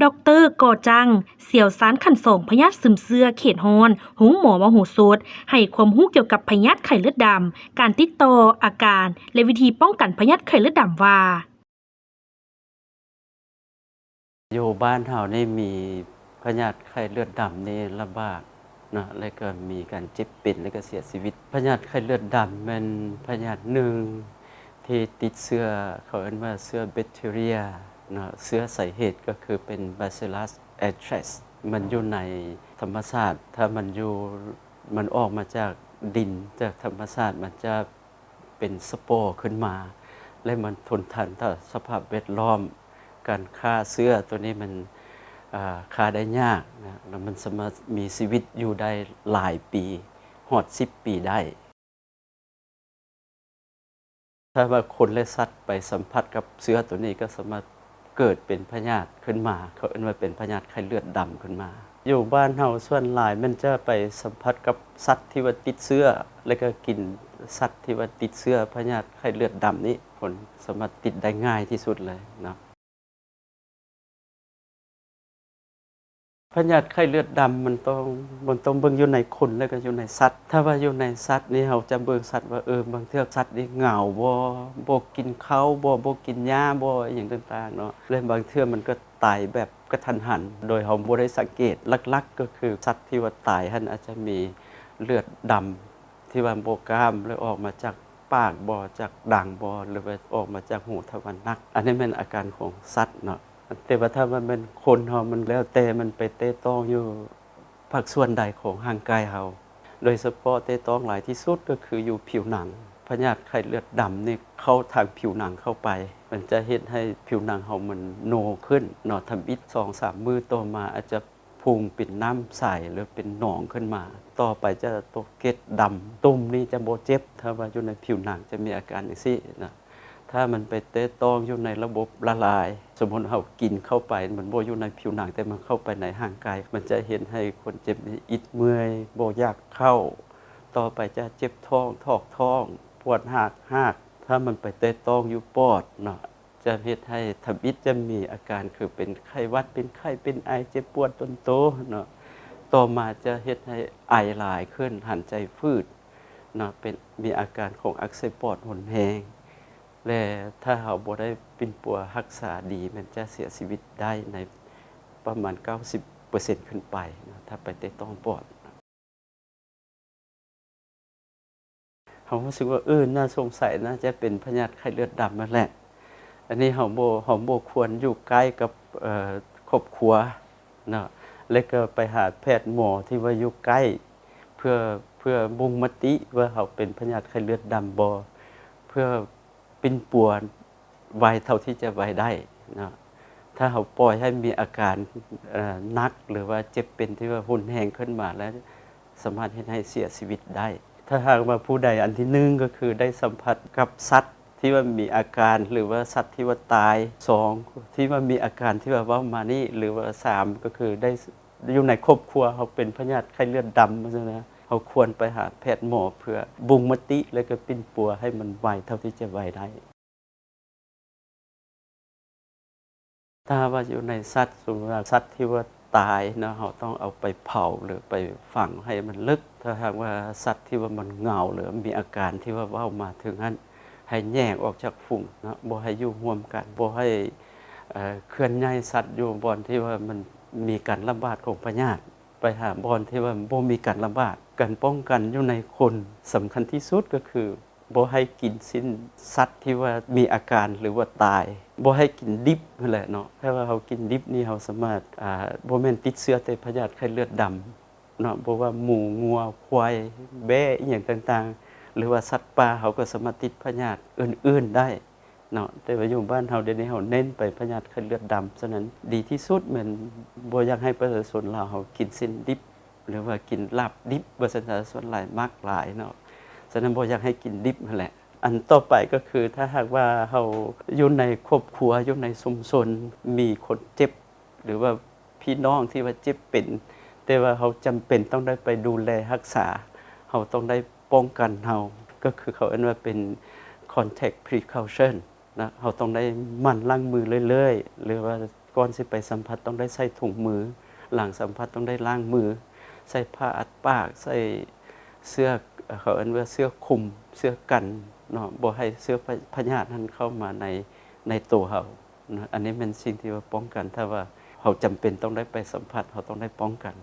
ດອກເຕີ ກໍຈັງ, ຊ່ຽວຊານຂັ້ນສອງພະຍາດຊຶມເຊື້ອເຂດຮ້ອນ, ໂຮງໝໍມະໂຫສົດ, ໃຫ້ຄວາມຮູ້ກ່ຽວກັບພະຍາດໄຂ້ເລືອດດຳ, ການຕິດຕໍ່, ອາການ ແລະ ວິທີປ້ອງກັນພະຍາດໄຂ້ເລືອດດຳວ່າ. ຢູ່ບ້ານເຮົານີ້ມີພະຍາດໄຂ້ເລືອດດຳນີ້ລະບາດເນາະ ແລະ ກໍມີການເຈັບເປັນ ແລະ ກໍເສຍຊີວິດ. ພະຍາດໄຂ້ເລືອດດຳແມ່ນພະຍາດໜຶ່ງທີ່ຕິດເຊື້ອ ເຂົາເອີ້ນວ່າເຊື້ອແບັກທີເຣຍເນາະ. ເຊື້ອສາເຫດກໍຄືເປັນ Bacillus anthrax ມັນຢູ່ໃນທຳມະຊາດ. ຖ້າມັນຢູ່ ມັນອອກມາຈາກດິນ ຈາກທຳມະຊາດ ມັນຈະ ເປັນສະປໍຂຶ້ນມາ ແລະ ມັນທົນທານຕໍ່ສະພາບແວດລ້ອມ. ການຂ້າເຊື້ອໂຕນີ້ມັນ ອ່າ ຂ້າໄດ້ຍາກນະ ແລ້ວມັນສາມາດມີຊີວິດຢູ່ໄດ້ຫຼາຍປີ ຮອດສິບປີໄດ້. ຖ້າວ່າຄົນ ແລະ ສັດໄປສຳຜັດກັບເຊື້ອໂຕນີ້ ກໍສາມາດ ເກີດເປັນພະຍາດຂຶ້ນມາ ເຂົາເອີ້ນວ່າເປັນພະຍາດໄຂ້ເລືອດດຳຂຶ້ນມາ. ຢູ່ບ້ານເຮົາສ່ວນຫຼາຍແມ່ນຈະໄປສຳຜັດກັບສັດທີ່ວ່າຕິດເຊື້ອ ແລ້ວກໍກິນສັດທີ່ວ່າຕິດເຊື້ອພະຍາດໄຂ້ເລືອດດຳນີ້ ຄົນສາມາດຕິດໄດ້ງ່າຍທີ່ສຸດເລີຍເນາະ. ພະຍາດໄຂ້ເລືອດດຳມັນຕ້ອງ ມັນຕ້ອງເບິ່ງຢູ່ໃນຄົນ ແລ້ວກໍຢູ່ໃນສັດ. ຖ້າວ່າຢູ່ໃນສັດນີ້ ເຮົາຈະເບິ່ງສັດວ່າ ເອີ ບາງເທື່ອສັດນີ້ເຫງົາບໍ່ ບໍ່ກິນເຂົ້າບໍ່ ບໍ່ກິນຫຍ້າບໍ່ ອີ່ຫຍັງຕ່າງໆເນາະ ແລະ ບາງເທື່ອມັນກໍຕາຍແບບກະທັນຫັນ ໂດຍເຮົາບໍ່ໄດ້ສັງເກດ. ຫຼັກໆກໍຄືສັດທີ່ວ່າຕາຍຫັ້ນ ອາດຈະມີເລືອດດຳ ທີ່ວ່າບໍ່ກ້າມ ແລ້ວອອກມາຈາກປາກບໍ່ ຈາກດັງບໍ່ ຫຼືວ່າອອກມາຈາກຮູທະວັນໜັກ. ອັນນີ້ແມ່ນອາການຂອງສັດເນາະ. ແຕ່ວ່າຖ້າວ່າແມ່ນຄົນເຮົາ ມັນແລ້ວແຕ່ມັນໄປແຕະຕ້ອງຢູ່ພາກສ່ວນໃດຂອງຮ່າງກາຍເຮົາ ໂດຍສະເພາະແຕະຕ້ອງຫຼາຍທີ່ສຸດກໍຄືຢູ່ຜິວໜັງ. ພະຍາດໄຂ້ເລືອດດຳນີ້ເຂົ້າທາງຜິວໜັງເຂົ້າໄປ ມັນຈະເຮັດໃຫ້ຜິວໜັງເຮົາມັນໂນຂຶ້ນເນາະ. ທຳອິດສອງສາມມື້ຕໍ່ມາອາດຈະ ພຸງເປັນນ້ຳໃສ ຫຼືເປັນໜອງຂຶ້ນມາ. ຕໍ່ໄປຈະຕົກເກັດດຳ ຕຸ່ມນີ້ຈະບໍ່ເຈັບ ຖ້າວ່າຢູ່ໃນຜິວໜັງຈະມີອາການຈັ່ງຊີ້ນະ. ຖ້າມັນໄປແຕະຕ້ອງຢູ່ໃນລະບົບລະລາຍ ສົມມຸດເຮົາກິນເຂົ້າໄປ ມັນບໍ່ຢູ່ໃນຜິວໜັງ ແຕ່ມັນເຂົ້າໄປໃນຮ່າງກາຍ ມັນຈະເຮັດໃຫ້ຄົນເຈັບນີ້ອິດເມື່ອຍ ບໍ່ຢາກເຂົ້າ. ຕໍ່ໄປຈະເຈັບທ້ອງ ຖອກທ້ອງ ປວດຮາກຮາກ. ຖ້າມັນໄປແຕະຕ້ອງຢູ່ປອດເນາະ ຈະເຮັດໃຫ້ທຳອິດຈະມີອາການຄືເປັນໄຂ້ຫວັດ ເປັນໄຂ້ ເປັນໄອ ເຈັບປວດຕົນໂຕເນາະ. ຕໍ່ມາຈະເຮັດໃຫ້ໄອຫຼາຍຂຶ້ນ ຫັນໃຈຝືດເນາະ ເປັນ ມີອາການຂອງອັກເສບປອດຮຸນແຮງ ແລະ ຖ້າເຮົາບໍ່ໄດ້ປິ່ນປົວຮັກສາດີ ແມ່ນຈະເສຍຊີວິດໄດ້ໃນປະມານເກົ້າສິບເປີເຊັນຂຶ້ນໄປເນາະ ຖ້າໄປແຕະຕ້ອງປອດ. ເຮົາຮູ້ສຶກວ່າ ເອີ ໜ້າສົງໄສ ໜ້າຈະເປັນພະຍາດໄຂ້ເລືອດດຳນັ້ນແຫຼະ. ອັນນີ້ເຮົາບໍ່ ເຮົາບໍ່ຄວນຢູ່ໃກ້ກັບ ເອີ ຄອບຄົວເນາະ ແລ້ວກໍໄປຫາແພດໝໍທີ່ວ່າຢູ່ໃກ້ ເພື່ອ ເພື່ອບົ່ງມະຕິວ່າເຮົາເປັນພະຍາດໄຂ້ເລືອດດຳບໍ່ ເພື່ອ ປິ່ນປົວໄວເທົ່າທີ່ຈະໄວໄດ້ເນາະ. ຖ້າເຮົາປ່ອຍໃຫ້ມີອາການ ເອີ ໜັກ ຫຼືວ່າເຈັບເປັນທີ່ວ່າຮຸນແຮງຂຶ້ນມາແລ້ວ ສາມາດເຮັດໃຫ້ເສຍຊີວິດໄດ້. ຖ້າຫາກວ່າຜູ້ໃດ ອັນທີໜຶ່ງກໍຄືໄດ້ສຳຜັດກັບສັດທີ່ວ່າມີອາການ ຫຼືວ່າສັດທີ່ວ່າຕາຍ, ສອງ ທີ່ວ່າມີອາການທີ່ວ່າເວົ້າມານີ້ ຫຼືວ່າ ສາມ ກໍຄືໄດ້ ຢູ່ໃນຄອບຄົວເຮົາເປັນພະຍາດໄຂ້ເລືອດດຳ ວ່າຊັ້ນນະ ເຮົາຄວນໄປຫາແພດໝໍເພື່ອບົ່ງມະຕິ ແລະ ກໍປິ່ນປົວໃຫ້ມັນໄວເທົ່າທີ່ຈະໄວໄດ້. ຖ້າວ່າຢູ່ໃນສັດ ສົມມຸດວ່າສັດທີ່ວ່າຕາຍເນາະ ເຮົາຕ້ອງເອົາໄປເຜົາ ຫຼື ໄປຝັງໃຫ້ມັນເລິກ. ຖ້າຫາກວ່າສັດທີ່ວ່າມັນເຫງົາ ຫຼື ມີອາການທີ່ວ່າເວົ້າມາເຖິງຫັ້ນ ໃຫ້ແຍກອອກຈາກຝູງເນາະ ບໍ່ໃຫ້ຢູ່ຮ່ວມກັນ ບໍ່ໃຫ້ ເອີ ເຄື່ອນຍ້າຍສັດຢູ່ບ່ອນທີ່ວ່າມັນມີການລະບາດຂອງພະຍາດ ໄປຫາບ່ອນທີ່ວ່າບໍ່ມີການລະບາດ. ການປ້ອງກັນຢູ່ໃນຄົນ ສຳຄັນທີ່ສຸດກໍຄືບໍ່ໃຫ້ກິນຊີ້ນສັດທີ່ວ່າມີອາການ ຫຼືວ່າຕາຍ ບໍ່ໃຫ້ກິນດິບຫັ້ນແຫຼະເນາະ. ຖ້າວ່າເຮົາກິນດິບນີ້ ເຮົາສາມາດ ອ່າ ບໍ່ແມ່ນຕິດເຊື້ອແຕ່ພະຍາດໄຂ້ເລືອດດຳ ເນາະ ບໍ່ວ່າໝູ, ງົວ, ຄວາຍ, ແບ້ ອີ່ຫຍັງຕ່າງໆ ຫຼືວ່າສັດປ່າ ເຮົາກໍສາມາດຕິດພະຍາດອື່ນໆໄດ້ເນາະ. ແຕ່ວ່າຢູ່ບ້ານເຮົາດຽວນີ້ ເຮົາເນັ້ນໄປພະຍາດໄຂ້ເລືອດດຳ. ສະນັ້ນ ດີທີ່ສຸດແມ່ນບໍ່ຢາກໃຫ້ປະຊາຊົນລາວເຮົາກິນຊີ້ນດິບ ຫຼືວ່າກິນລາບດິບ ວ່າຊັ້ນຊະ ສ່ວນຫຼາຍມັກຫຼາຍເນາະ. ສະນັ້ນ ບໍ່ຢາກໃຫ້ກິນດິບຫັ້ນແຫຼະ. ອັນຕໍ່ໄປກໍຄື ຖ້າຫາກວ່າເຮົາຢູ່ໃນຄອບຄົວ ຢູ່ໃນຊຸມຊົນ ມີຄົນເຈັບ ຫຼືວ່າພີ່ນ້ອງທີ່ວ່າເຈັບເປັນ ແຕ່ວ່າເຮົາຈຳເປັນຕ້ອງໄດ້ໄປດູແລຮັກສາ ເຮົາຕ້ອງໄດ້ປ້ອງກັນເຮົາ ກໍຄືເຂົາເອີ້ນວ່າເປັນ contact precaution ນະ. ເຮົາຕ້ອງໄດ້ໝັ່ນລ້າງມືເລື້ອຍໆ ຫຼືວ່າ ກ່ອນຊິໄປສຳຜັດຕ້ອງໄດ້ໃສ່ຖົງມື, ຫຼັງສຳຜັດຕ້ອງໄດ້ລ້າງມື, ໃສ່ຜ້າອັດປາກ, ໃສ່ເສື້ອ ເຂົາເອີ້ນວ່າເສື້ອຄຸມ, ເສື້ອກັນເນາະ, ບໍ່ໃຫ້ເຊື້ອພະ ພະຍາດນັ້ນເຂົ້າມາໃນ ໃນໂຕເຮົາເນາະ. ອັນນີ້ແມ່ນສິ່ງທີ່ວ່າປ້ອງກັນ, ຖ້າວ່າເຮົາຈຳເປັນຕ້ອງໄດ້ໄປສຳຜັດ, ເຮົາຕ້ອງໄດ້ປ້ອງກັນ.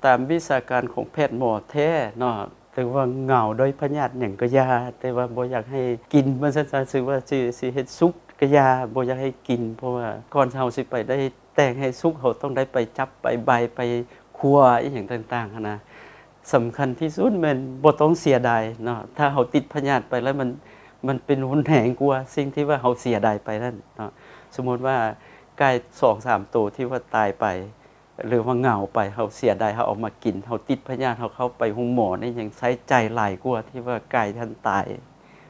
ຕາມວິຊາການຂອງແພດໝໍແທ້ເນາະ, ຖືວ່າເຫງົາດ້ວຍພະຍາດຫຍັງກໍຢ່າ, ແຕ່ວ່າບໍ່ຢາກໃຫ້ກິນ, ວ່າຊັ້ນຊະ, ຖືວ່າຊິ ຊິເຮັດສຸກກໍຢ່າ, ບໍ່ຢາກໃຫ້ກິນ, ເພາະວ່າກ່ອນເຮົາຊິໄປໄດ້ແຕ່ງໃຫ້ສຸກ, ເຮົາຕ້ອງໄດ້ໄປຈັບ, ໄປໃບ, ໄປຂົ້ວອີ່ຫຍັງຕ່າງໆຫັ້ນນະ. ສຳຄັນທີ່ສຸດແມ່ນບໍ່ຕ້ອງເສຍດາຍເນາະ. ຖ້າເຮົາຕິດພະຍາດໄປແລ້ວ ມັນ ມັນເປັນຮຸນແຮງກວ່າສິ່ງທີ່ວ່າເຮົາເສຍດາຍໄປນັ້ນເນາະ. ສົມມຸດວ່າໄກ່ສອງສາມໂຕທີ່ວ່າຕາຍໄປ ຫຼືວ່າເຫງົາໄປ, ເຮົາເສຍດາຍ, ເຮົາເອົາມາກິນ, ເຮົາຕິດພະຍາດ, ເຮົາເຂົ້າໄປໂຮງໝໍນີ້ ຍັງໃຊ້ຈ່າຍຫຼາຍກວ່າທີ່ວ່າໄກ່ຫັ້ນຕາຍ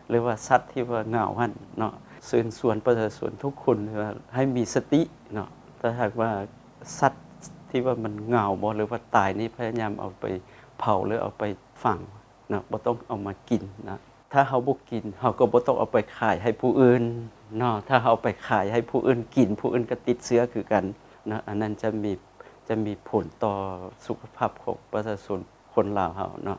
ຫຼືວ່າສັດທີ່ວ່າເຫງົາຫັ້ນເນາະ. ເຊີນຊວນປະຊາຊົນທຸກຄົນວ່າໃຫ້ມີສະຕິເນາະ. ຖ້າຫາກວ່າສັດທີ່ວ່າມັນເຫງົາບໍ ຫຼືວ່າຕາຍນີ້ ພະຍາຍາມເອົາໄປເຜົາ ຫຼືເອົາໄປຝັງເນາະ, ບໍ່ຕ້ອງເອົາມາກິນນະ. ຖ້າເຮົາບໍ່ກິນ ເຮົາກໍບໍ່ຕ້ອງເອົາໄປຂາຍໃຫ້ຜູ້ອື່ນເນາະ. ຖ້າເຮົາເອົາໄປຂາຍໃຫ້ຜູ້ອື່ນກິນ, ຜູ້ອື່ນກໍຕິດເຊື້ອຄືກັນເນາະ. ອັນນັ້ນຈະມີ ຈະມີຜົນຕໍ່ສຸຂະພາບຂອງປະຊາຊົນຄົນລາວເຮົາເນາະ.